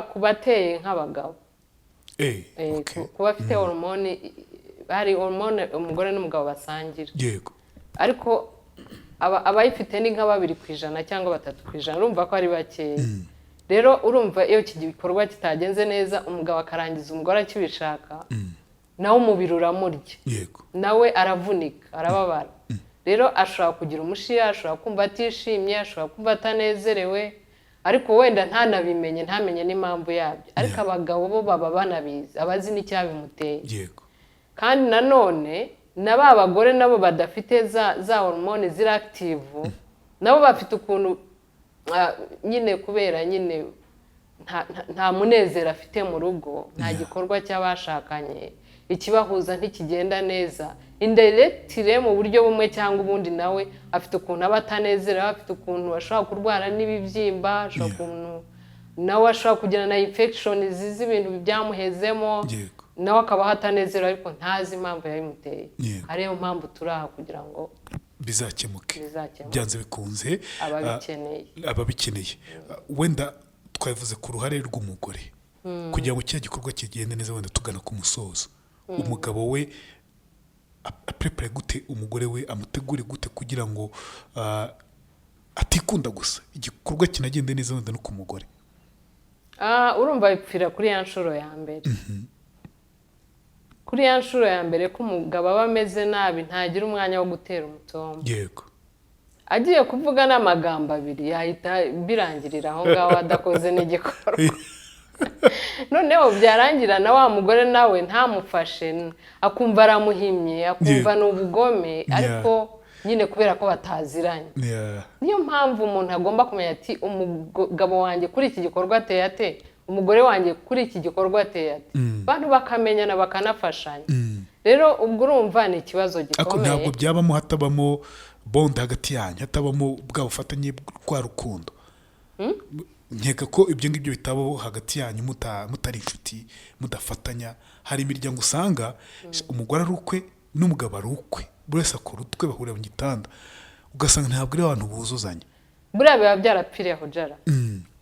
Speaker 1: Ku bateye nk'abagabo. Ku bafite hormone, hari hormone umugore n'umugabo basangira, ariko abayifite ni nka 2% cyangwa 3%, urumva ko ari bakeya. Rero urumva iyo iki gikorwa kitagenze neza, umugabo akarangiza umugore akibishaka, nawe umubiri uramurya, nawe aravunika, arababara. Rero ashobora kugira umushiha, ashobora kumva atishimye, ashobora kumva atanezerewe, ariko wenda ntanabimenye, ntamenye n'impamvu yabyo. Ariko abagabo bo baba banabizi, abazi n'icyabimuteye. Kandi nanone na ba bagore nabo badafite za hormone ziri active, nabo bafite ukuntu, nyine kubera nyine nta munezero afite mu rugo, nta gikorwa cy'abashakanye, ikibahuza ntikigenda neza, indirectly, mu buryo bumwe cyangwa ubundi, nawe afite ukuntu aba atanezerewe, afite ukuntu ashobora kurwara n'ibibyimba, ashobora ukuntu nawe ashobora kugira na infection z'ibintu byamuhezemo, nawe akabaho atanezerewe, ariko ntazi impamvu yabimuteye. Ariyo mpamvu turi aha kugira ngo
Speaker 2: Bizakemuke.
Speaker 1: Bizakemuke.
Speaker 2: Byanze bikunze.
Speaker 1: Ababikeneye.
Speaker 2: Ababikeneye. Wenda twavuze ku ruhare rw'umugore kugira ngo kiriya gikorwa kigende neza. Wenda tugana ku musozo, umugabo we aprepare gute umugore we, amutegure gute kugira ngo atikunda gusa, igikorwa kinagende neza wenda no ku mugore?
Speaker 1: Urumva bipfira kuri ya nshuro ya mbere. Kuri ya nshuro ya mbere ko umugabo aba ameze nabi, ntagira umwanya wo gutera umutombo. Agiye kuvuga n'amagambo abiri, yahita birangirira aho ngaho adakoze n'igikorwa. Noneho byarangira na wa mugore nawe ntamufashe, akumva aramuhimye, akumva ni ubugome, ariko nyine kubera ko bataziranye. Niyo mpamvu umuntu agomba kumenya ati: "Umugabo wanjye kuri iki gikorwa ateye ate? Umugore wanjye kuri iki gikorwa ateye ate?" Abantu bakamenyana, bakanafashanya. Rero ubwo urumva ni ikibazo
Speaker 2: Ariko
Speaker 1: gikomeye.
Speaker 2: ntabwo byabamo hatabamo bond hagati yanyu, hatabamo bwa bufatanye, rwa rukundo. Nkeka ko ibyo ngibyo bitabaho hagati yanyu mutari inshuti, mudafatanya. Hari imiryango usanga umugore ari ukwe n'umugabo ari ukwe, buri wese akora utwe, bahurira mu gitanda, ugasanga ntabwo ari abantu buzuzanya.
Speaker 1: Buriya biba byarapfiriye aho jara,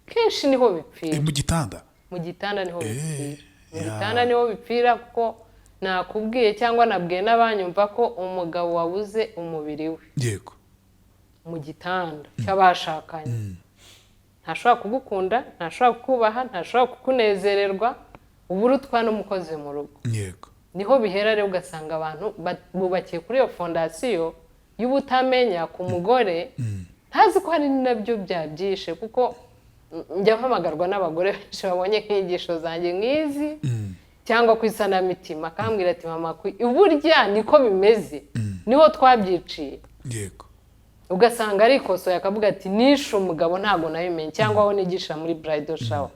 Speaker 1: kenshi niho bipfira.
Speaker 2: Mu gitanda.
Speaker 1: Mu gitanda niho bipfira, mu gitanda niho bipfira, kuko nakubwiye cyangwa nabwiye n'abanyumva ko umugabo wabuze umubiri we mu gitanda cy'abashakanye ntashobora kugukunda, ntashobora kukubaha, ntashobora kukunezererwa, uba urutwa n'umukozi mu rugo. Niho bihera rero, ugasanga abantu bubakiye kuri iyo fondation y'ubutamenya ku mugore, ntazi ko hari nabyo byabyishe, kuko njya mpamagarwa n'abagore benshi babonye nk'inyigisho zanjye nk'izi cyangwa ku isanamitima, akambwira ati: "Mama, burya niko bimeze, niho twabyiciye." Ugasanga arikosoye, akavuga ati: "Nishe umugabo, ntabwo nabimenye." Cyangwa aho nigisha muri bridal shower,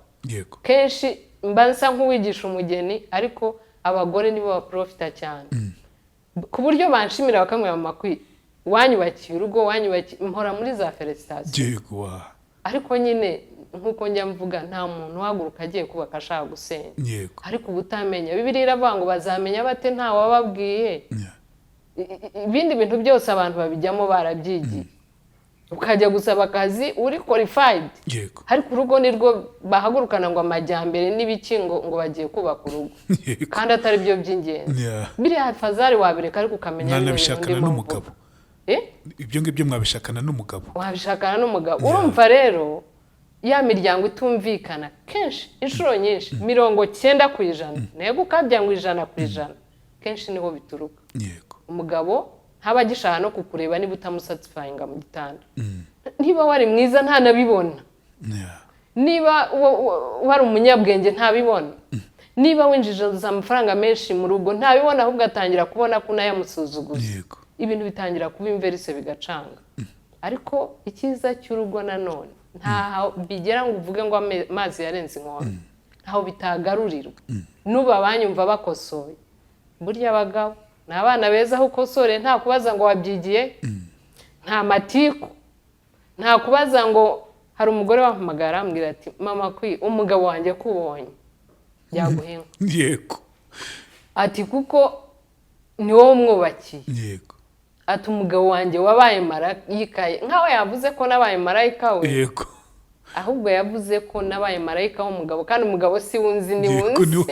Speaker 1: kenshi mba nsa nk'uwigisha umugeni, ariko abagore nibo baprofita cyane, ku buryo banshimira, bakambwira: "Mama kwi, wanyubakiye urugo, wanyubakiye." Mpora muri za félicitations.
Speaker 2: yego wa
Speaker 1: Ariko nyine nk'uko njya mvuga, nta muntu uhaguruka agiye kubaka ashaka gusenya. Ariko ubutamenya, Bibiliya iravuga ngo: "Bazamenya bate nta wababwiye?" Ibindi bintu byose abantu babijyamo barabyigiye, ukajya gusaba akazi uri qualified, ariko urugo nirwo bahagurukana ngo amajyambere n'ibiki, ngo bagiye kubaka urugo kandi atari byo by'ingenzi. Biriya fazari wabireka, ariko ukamenya bino bintu
Speaker 2: Mwanabishakana
Speaker 1: ndimo
Speaker 2: n'umugabo.
Speaker 1: mvuga. Eh?
Speaker 2: Ibyo ngibyo mwabishakana n'umugabo.
Speaker 1: Wabishakana n'umugabo. Urumva rero ya miryango itumvikana, kenshi inshuro nyinshi, 90%, ntego ukabya ngo 100%, kenshi niho bituruka. Umugabo ntaba agishaka no kukureba niba utamusatisfyinga mu gitanda. Niba wari mwiza ntanabibona. Niba wari umunyabwenge ntabibona. Niba winjiza amafaranga menshi mu rugo ntabibona, ahubwo atangira kubona ko unayamusuzuguza. Ibintu bitangira kuba inverse, bigacanga. Ariko icyiza cy'urugo nanone, ntaho bigera ngo uvuge ngo amazi yarenze inkombe, ntaho bitagarurirwa. N'ubu abanyumva bakosoye, burya abagabo ni abana beza. Aho ukosore, nta kubaza ngo wabyigiye, nta matiku, nta kubaza ngo. Hari umugore wampamagara arambwira ati: "Mama kwi, umugabo wanjye kubonye yaguha inka." Ati: "Kuko ni wowe umwubakiye." Ati: "Umugabo wanjye wabaye marayika ye." Nkaho yavuze ko nabaye marayika we. Ahubwo yavuze ko nabaye marayika w'umugabo, kandi umugabo si wunzi, ni wunzi.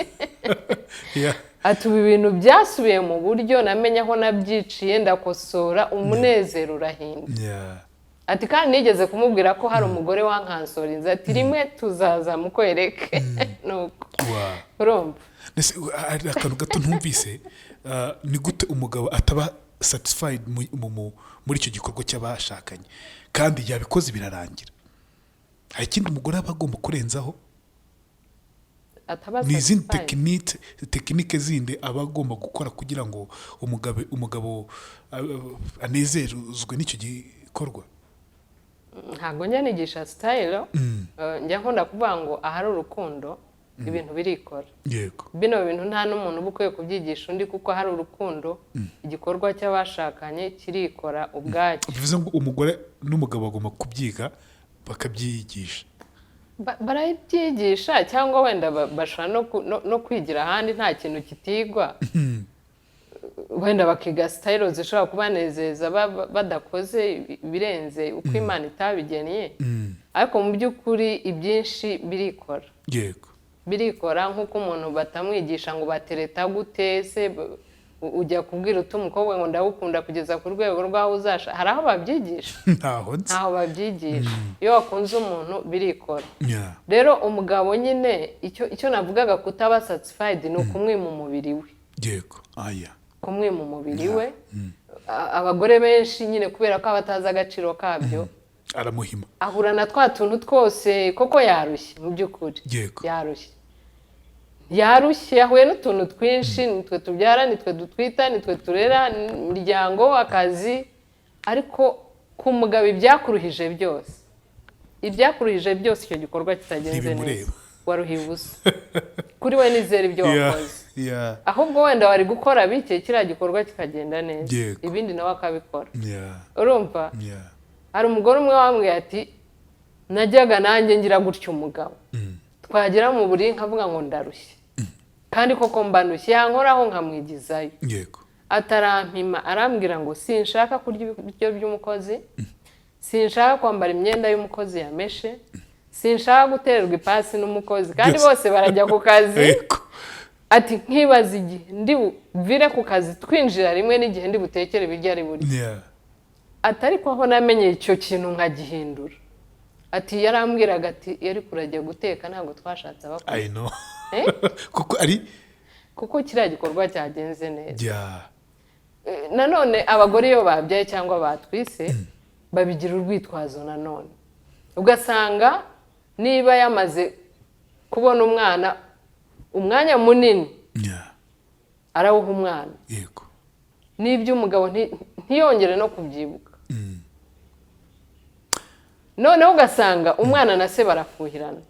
Speaker 1: Ati: "Ubu ibintu byasubiye mu buryo, namenye aho nabyiciye, ndakosora, umunezero urahinda." Ati: "Kandi nigeze kumubwira ko hari umugore wankansorinze." Ati: "Rimwe tuzaza mukwereke." Nuko urumva.
Speaker 2: Ese hari akantu gato ntumvise, ni gute umugabo ataba satisfied muri icyo gikorwa cy'abashakanye kandi yabikoze birarangira? Hari ikindi umugore aba agomba kurenzaho?
Speaker 1: Ataba
Speaker 2: Ni izindi
Speaker 1: satisfied.
Speaker 2: Technique zindi aba agomba gukora kugira ngo umugabo anezerezwe n'icyo gikorwa?
Speaker 1: Ntabwo njya nigisha style. Njya nkunda kuvuga ngo ahari urukundo ibintu birikora. Bino bintu nta n'umuntu uba ukwiye kubyigisha undi, kuko hari urukundo igikorwa cy'abashakanye kirikora ubwacyo.
Speaker 2: Bivuze ngo umugore n'umugabo bagomba kubyiga, bakabyigisha.
Speaker 1: Barabyigisha cyangwa wenda bashobora no kwigira ahandi, nta kintu kitigwa. Wenda bakiga style zishobora kubanezeza badakoze ibirenze uko Imana itabigennye, ariko mu by'ukuri ibyinshi birikora. Birikora nk'uko umuntu batamwigisha ngo batereta gute se, ujya kubwira uta umukobwa ngo ndagukunda kugeza ku rwego rw'aho uzasha. Hari aho babyigisha?
Speaker 2: Ntaho nzi.
Speaker 1: Ntaho babyigisha. Iyo wakunze umuntu birikora. Rero umugabo nyine, icyo navugaga kutaba satisfied ni ukumwima umubiri we.
Speaker 2: Yego, aya.
Speaker 1: Kumwima umubiri we. Abagore benshi nyine, kubera ko aba atazi agaciro kabyo,
Speaker 2: aramuhima.
Speaker 1: Ahura na twa tuntu twose, koko yarushye mu by'ukuri. Yarushye, yarushye, yahuye n'utuntu twinshi. Nitwe tubyara, nitwe dutwita, nitwe turera imiryango, akazi. Ariko ku mugabo, ibyakuruhije byose, ibyakuruhije byose, icyo gikorwa kitagenze neza,
Speaker 2: Ntibimureba.
Speaker 1: waruhiye ubusa. Kuri we nizera ibyo wakoze. Ahubwo wenda wari gukora bike, kiriya gikorwa kikagenda neza, ibindi nawe akabikora. Urumva, hari umugore umwe wambwiye ati: "Najyaga nanjye ngira gutya umugabo, twagera mu buriri nkavuga ngo ndarushye, kandi koko mbanushye, yankoraho nkamwigizayo." Atarampima, arambwira ngo: "Sinshaka kurya ibiryo by'umukozi, sinshaka kwambara imyenda y'umukozi yameshe, sinshaka gutererwa ipasi n'umukozi, kandi
Speaker 2: Byose.
Speaker 1: bose barajya ku kazi." Ati: "Nkibaza igihe ndi buvire ku kazi twinjira rimwe n'igihe ndi butekere ibiryo ari burye." Ati: "Ariko aho namenye icyo kintu nkagihindura," ati, yarambwiraga ati: "Iyo ariko urajya guteka, ntabwo twashatse abakozi."
Speaker 2: I know.
Speaker 1: Eh?
Speaker 2: Kuko ari
Speaker 1: Kuko kiriya gikorwa cyagenze neza. Nanone abagore iyo babyaye cyangwa batwise babigira urwitwazo. Nanone ugasanga niba yamaze kubona umwana, umwanya munini arawuha umwana, n'iby'umugabo ntiyongere no kubyibuka. Noneho ugasanga umwana na se barafuhirana,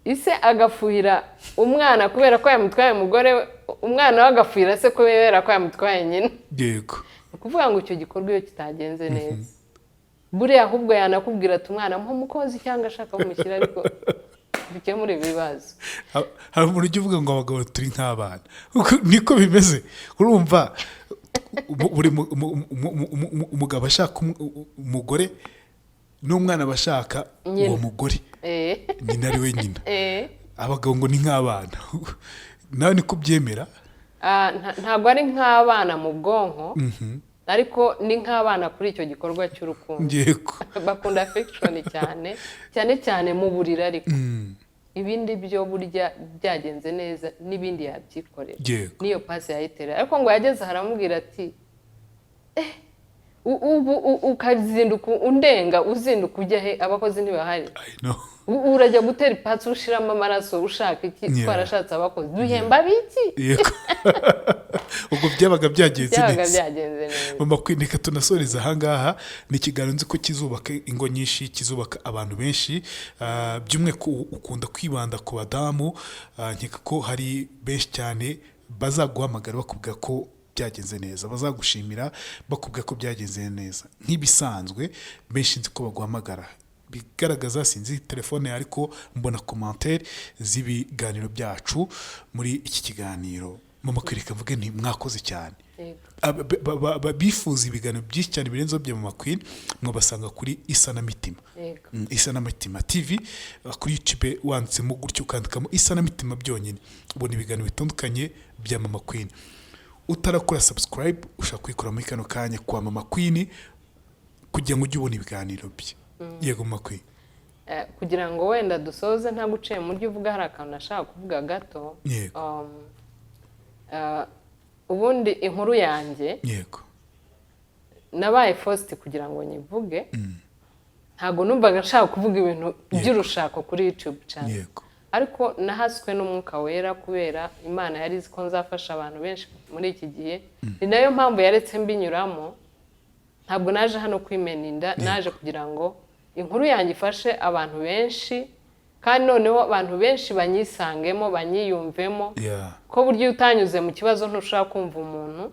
Speaker 1: ise agafuhira umwana kubera ko yamutwaye umugore we, umwana we agafuhira se kubera ko yamutwaye nyina. Ni ukuvuga ngo icyo gikorwa iyo kitagenze neza, buriya ahubwo yanakubwira ati: "Umwana muha umukozi cyangwa ashaka kumushyira, ariko bikemura ibibazo."
Speaker 2: Hari umuntu ujya uvuga ngo abagabo turi nk'abana. Niko bimeze. Urumva, buri umugabo ashaka umugore, n'umwana aba ashaka
Speaker 1: Nyina.
Speaker 2: uwo mugore, nyina ari we nyina. Abagabo ngo ni nk'abana. Nawe niko ubyemera?
Speaker 1: Ah, ntabwo ari nk'abana mu bwonko, ariko ni nk'abana kuri icyo gikorwa cy'urukundo. Bakunda affection cyane cyane cyane mu buriri, ariko ibindi byo burya byagenze neza n'ibindi yabyikorera. N'iyo pasi yayitera. Ariko ngo yageze aha aramubwira ati: "Eh, ubu ukazinduka undenga, uzinduka ujya he? Abakozi ntibahari?"
Speaker 2: I know.
Speaker 1: Urajya gutera ipasi ushiramo amaraso ushaka iki? Twarashatse abakozi, duhemba biki?"
Speaker 2: Yego, ubwo byabaga byagenze
Speaker 1: Byabaga
Speaker 2: neza.
Speaker 1: byagenze neza.
Speaker 2: Mama Queen, reka tunasoreza ahangaha. Ni ikiganiro nzi ko kizubaka ingo nyinshi, kizubaka abantu benshi. By'umwihariko ukunda kwibanda ku badamu. Nkeka ko hari benshi cyane bazaguhamagara bakubwira ko byagenze neza, bazagushimira bakubwira ko byagenze neza. Nk'ibisanzwe, benshi nzi ko baguhamagara, bigaragaza, sinzi telefone, ariko mbona commentaire z'ibiganiro byacu muri iki kiganiro. Mama Queen, reka mvuge nti mwakoze cyane. Bifuza ibiganiro byinshi cyane birenzeho bya Mama Queen, mwabasanga kuri Isanamitima. Isanamitima TV, kuri YouTube wanditsemo gutyo, ukandikamo Isanamitima byonyine, ubona ibiganiro bitandukanye bya Mama Queen. Utarakora subscribe, ushobora kuyikora muri kano kanya kwa Mama Queen kugira ngo ujye ubona ibiganiro bye. Yego, Mama Queen.
Speaker 1: Kugira ngo wenda dusoze nta guciye mu ryo uvuga, hari akantu nashaka kuvuga gato. Ubundi inkuru yanjye nabaye forced kugira ngo nyivuge. Ntabwo numvaga nshaka kuvuga ibintu by'urushako kuri YouTube cyane, ariko nahaswe n'Umwuka Wera, kubera Imana yari izi ko nzafasha abantu benshi muri iki gihe. Ni nayo mpamvu yaretse mbinyuramo. Ntabwo naje hano kwimena inda, naje kugira ngo inkuru yanjye ifashe abantu benshi, kandi noneho abantu benshi banyisangemo, banyiyumvemo, ko burya iyo utanyuze mu kibazo ntushobora kumva umuntu.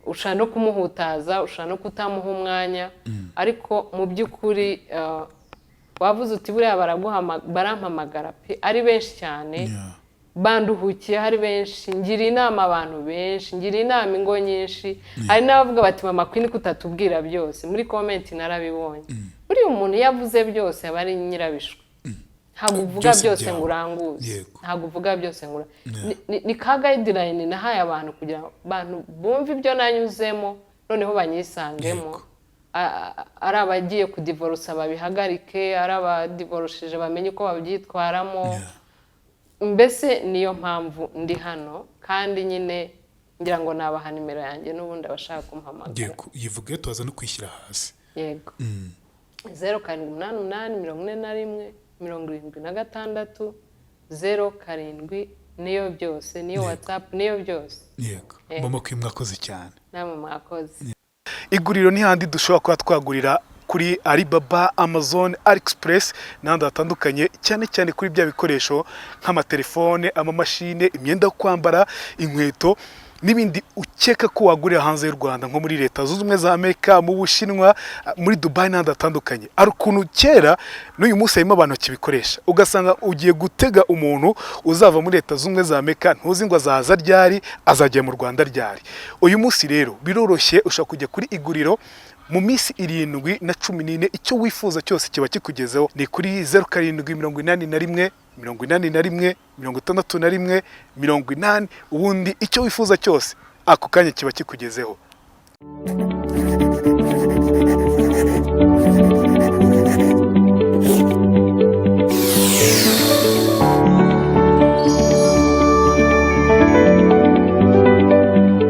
Speaker 1: Ushobora no kumuhutaza, ushobora no kutamuha umwanya. Ariko mu by'ukuri, wavuze uti buriya barampamagara pe, ari benshi cyane. Banduhukiye hari benshi, ngira inama abantu benshi, ngira inama ingo nyinshi. Hari n'abavuga bati: "Mama Queen, kutatubwira byose?" Muri comment narabibonye. Buriya umuntu iyo avuze byose aba ari nyirabishwe. Ntabwo uvuga
Speaker 2: Byose
Speaker 1: byose
Speaker 2: byawe.
Speaker 1: ngo uranguze. Ntabwo uvuga byose ngo ni ka guideline nahaye abantu kugira ngo abantu bumve ibyo nanyuzemo, noneho banyisangemo. Ari abagiye kudivorusa babihagarike, ari abadivorushije bamenye uko babyitwaramo. Mbese niyo mpamvu ndi hano, kandi nyine ngira ngo nabaha nimero yanjye n'ubundi abashaka kumpamagara.
Speaker 2: Yego, yivuge, tubaza no kwishyira hasi.
Speaker 1: Yego, 0788 41 76 07, niyo byose, niyo WhatsApp, niyo byose.
Speaker 2: Yego, mama kwi, mwakoze cyane.
Speaker 1: Namwe mwakoze.
Speaker 2: Iguriro ni handi dushobora kuba twagurira kuri Alibaba, Amazon, AliExpress n'ahandi hatandukanye, cyane cyane kuri bya bikoresho nk'amatelefone, amamashine, imyenda yo kwambara, inkweto n'ibindi ukeka ko wagurira hanze y'u Rwanda, nko muri Leta Zunze Ubumwe za Amerika, mu Bushinwa, muri Dubai n'ahandi hatandukanye. Hari ukuntu kera, n'uyu munsi harimo abantu bakibikoresha, ugasanga ugiye gutega umuntu uzava muri Leta Zunze Ubumwe za Amerika, ntuzi ngo azaza ryari, azajya mu Rwanda ryari. Uyu munsi rero biroroshye, ushobora kujya kuri Iguriro, mu minsi 7 na 14 icyo wifuza cyose kiba kikugezeho. Ni kuri 0781 81 61 80, ubundi icyo wifuza cyose ako kanya kiba kikugezeho.